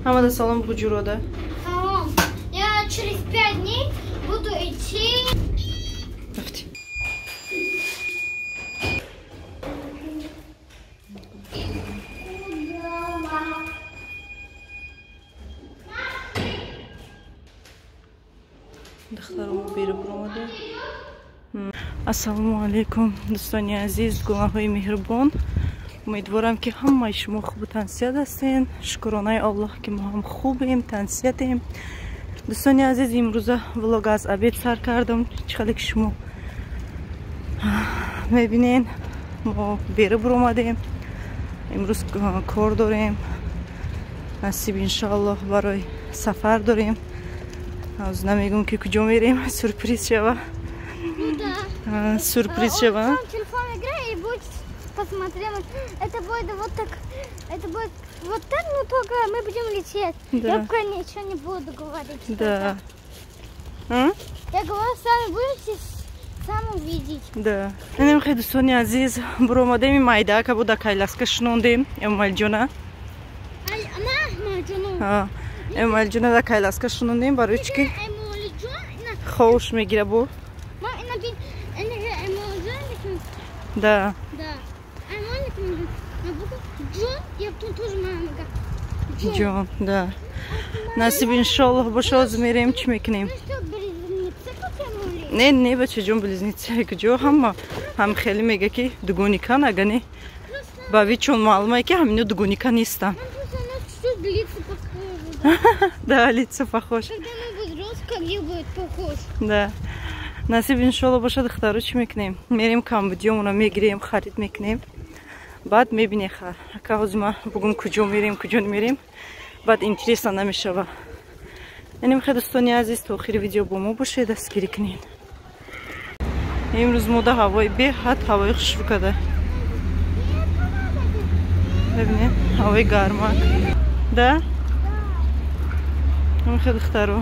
Ҳамада салом бугу ҷурода. Салом. Я через 5 дней буду идти. Рафти. Духтаромо беру буромада. Ассалому алайкум, дӯстони азиз, гулаҳои меҳрубон. Умедворам, ки ҳамаи шумо хубу тансиҳат ҳастен. Шукронаи Аллоҳ, ки мо ҳам хубем, тансиҳатем. Дӯстони азиз, имрӯза влог аз обед сар кардам. Чӣ хеле ки шумо мебинен, мо беру буромадем. Имрӯз кор дорем. Насиб иншоаллоҳ барои сафар дорем. Аз намегум, ки куҷо мерем, сюрприз шава. Сюрприз шава. Телефон играй и будет посмотрим. Это будет вот так. Это будет вот так, но только мы будем лететь. Да. Я пока ничего не буду говорить. Да. А? Я говорю, сами будете сам увидеть. Да. Инем хе дӯстони азиз, буромадем майдака буда коляска шунондем Эмалҷона. Эмалҷона да коляска шунондем барои чӣ ки ховуш мегира бу. Да. Да. Ҷон, да. Насиб иншоаллоҳ боша, ҳозир мерем, чӣ мекунем? Не, не, бачаҷон, близнецы куҷо ҳама ҳам хеле мега, ки дугоникан, ага не. Ба вичон маълумае, ки ҳамино дугоника нестанд. Да, лица похож. Да. Насиб иншоаллоҳ боша, духтаро, чӣ мекунем? Мерем камбудиёмона мегирем, харид мекунем. Баъд мебине ха. Ака ҳозир ма бугум куҷо мерем, куҷо намерем. Баъд интересно намешава. Яъне мехоҳед, дӯстони азиз, то охири видео бо мо бошед, дастгирӣ кунед. Имрӯз мода ҳавои беҳад ҳавои хушрӯ када. Бибинед, ҳавои гармак. Да? Мехоҳед, духтаро.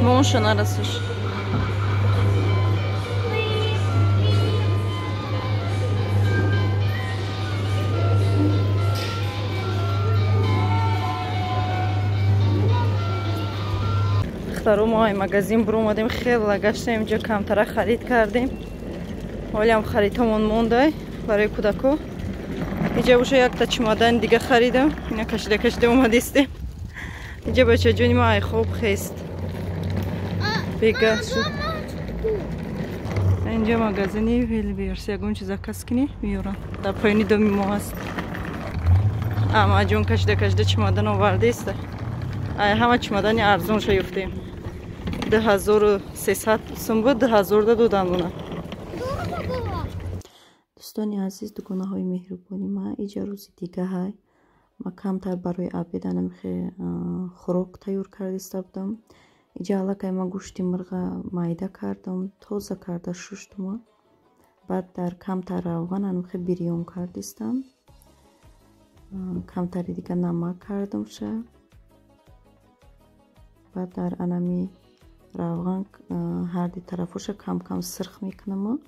Монша нарасиш. Духтаро, мо ай магазин буромадем, хела гаштем, инҷо камтара харид кардем. Ҳолиам харидҳомон мондай барои кӯдако. Инҷа боша якта чемодани дига харидам. Ина кашида кашида омадистем. Инҷа бачаҷони ма ай хоб хест. Бега шуд. Инҷа магазини Велберс, ягон чиз заказ кунӣ меёрам. Дар поёни доми мо ҳаст. Амаҷон кашида кашида чемодан овардеста. Ай ҳама чемодани арзонша ёфтем. 2300 сум буд, 2000 да додам уна. Дӯстони азиз, дугонаҳои меҳрубони ма, иҷа рӯзи дига ҳай. Ма камтар барои обед анамихе хӯрок тайёр кардиста будам. Иҷа аллакай ма гӯшти мирға майда кардам, тоза карда шуштума. Баъд дар камтар равған анамихе бирён кардистам. Камтари дига намак кардамша. Баъд дар анами равған ҳарди тарафоша кам-кам сирх мекунам.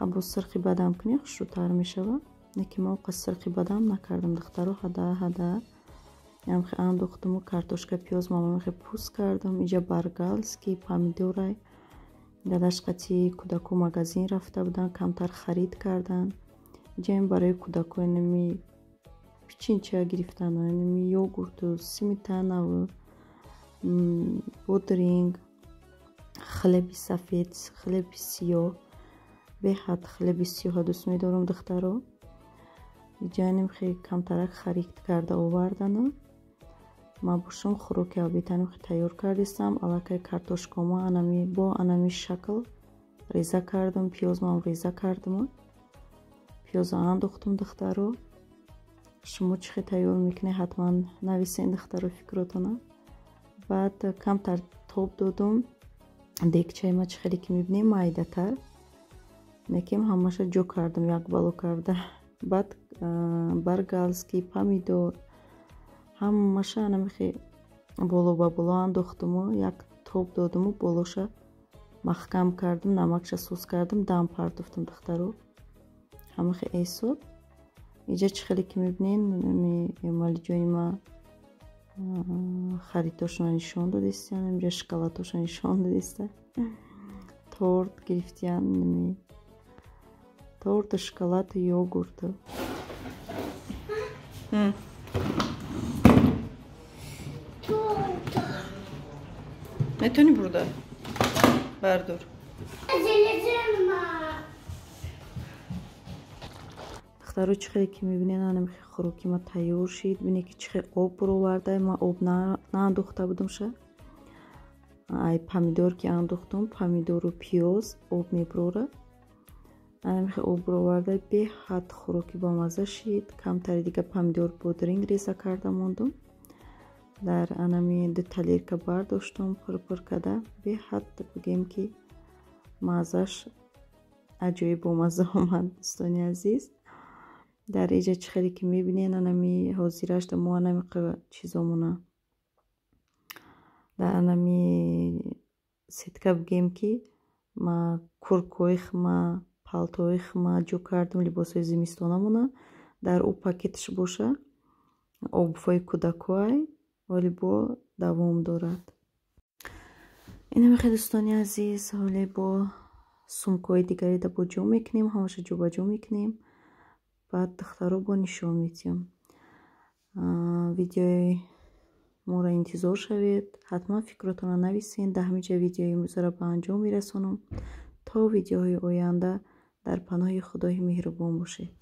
Бо сирхи бадам кунӣ хушрӯтар мешава. Не ки ма оқа сирхи бадам накардам, духтаро, ҳада ҳада Ҳамхе андохтуму картошка, пиёз мамамхе пӯст кардам. Иҷа баргалский помидорай. Дадаш қати кӯдако магазин рафта буданд, камтар харид карданд. Иҷа ин барои кӯдако инами печенье ча гирифтан, инами йогурту, сметанаву бодринг, хлеби сафед, хлеби сиёҳ. Беҳад хлеби сиёҳа дӯст медорам, духтаро. Иҷа инам хеле камтарак харид карда овардану ман бошам хӯроки обед анам тайёр кардистам. Аллакай картошкома анами бо анами шакл реза кардам, пиёзмам реза кардам, пиёза андохтум. Духтаро, шумо чӣ хел тайёр мекунед, ҳатман нависен, духтаро, фикротона. Баъд камтар тоб додум. Дегчаи ма чӣ хеле ки мебинем, майдатар некем, ҳамаша ҷо кардам як бало карда. Баъд баргалский помидор ҳамаша анамихе боло ба боло андохтуму як тоб додуму болоша маҳкам кардам, намакша сус кардам, дам партофтам, духтаро, ҳамахе эсод. Иҷа чӣ хеле ки мебинен, Эмомалиҷони ма харидҳошона нишон додистиян. Инҷа шоколадҳоша нишон додиста, торт гирифтиян, торту, шоколаду, йогурту. Метавонӣ бурда бардор. Духтаро, чӣ хеле ки мебинед, анамихе хӯроки ма тайёр шид. Бинед, ки чӣ хел об буроварда. Ма об наандохта будумша. Ай помидор ки андохтум, помидору пиёз об мебурора. Анамихе об буроварда, беҳад хӯроки бомазза шид. Камтари дига помидор, бодринг реза карда мондум. Дар анами ду тарелка бардоштум, пурпур карда. Беҳад бигем, ки маззаш аҷоиб бомазза омад, дӯстони азиз. Дар иҷа чӣ хеле ки мебинед, анами ҳозирашда мо анами чизомона дар анами сетка бигем, ки ма курткои хма, палтои хма ҷо кардам, либосҳои зимистонамона. Дар ӯ пакеташ боша обувҳои кӯдакоай, вале бо давом дорад. Инамихе, дӯстони азиз, ҳоле бо сумкаҳои дигаре бо ҷо мекунем, ҳамаша ҷобаҷо мекунем. Баъд, духтаро, бо нишон медиҳам. Видеои моро интизор шавед, ҳатман фикротонро нависед. Дар ҳамин ҷа видеои имрӯзаро ба анҷом мерасонам. То видеоҳои оянда дар паноҳи Худои меҳрубон бошед.